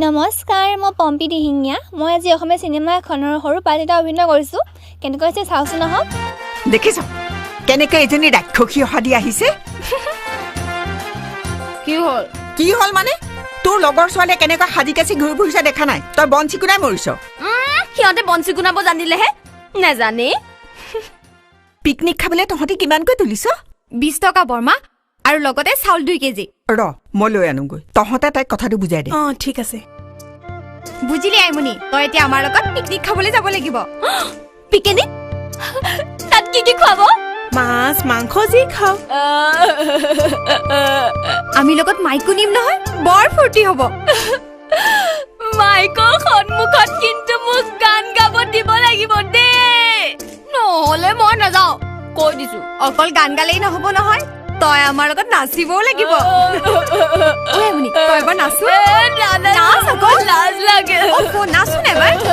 নমস্কাৰ, মই পম্পী দিহিঙীয়া। মই আজি অসমীয়া চিনেমা এখনৰ সৰু পাৰ্ট এটা অভিনয় কৰিছোঁ। কেনেকুৱা হৈছে চাওচোন আহক। দেখিছ কেনেকৈ এজনী ৰাক্ষসী অহা দি আহিছে। কি হ'ল? কি হ'ল মানে, তোৰ লগৰ ছোৱালীয়ে কেনেকৈ সাজি কাচি ঘূৰি ফুৰিছে দেখা নাই? তই বন চিকুণাই মৰিছ। সিহঁতে বন চিকুণাব জানিলেহে, নেজানেই। পিকনিক খাবলৈ তহঁতি কিমানকৈ তুলিছ? 20 টকা বৰমা, আৰু লগতে চাউল 2 কেজি। ৰ, মই লৈ আনোগৈ। তহঁতে তাইক কথাটো বুজাই দে। অঁ, ঠিক আছে। বুজিলি আইমণি, তই এতিয়া আমাৰ লগত পিকনিক খাবলৈ যাব লাগিব। পিকনিক? তাত কি কি খুৱাব? মাছ মাংস যি খাওঁ। আমি লগত মাইকো নিম নহয়, বৰ ফূৰ্তি হ'ব। মাইকৰ সন্মুখত কিন্তু মোক গান গাব দিব লাগিব দেই, নহ'লে মই নাযাওঁ, কৈ দিছো। অকল গান গালেই নহ'ব নহয়, তই আমাৰ লগত নাচিবও লাগিব। ঐ আইমণি, তই এবাৰ নাচো। এ, না, না, নাচ আকৌ। লাজ লাগে। অ, নাচোন এবাৰ।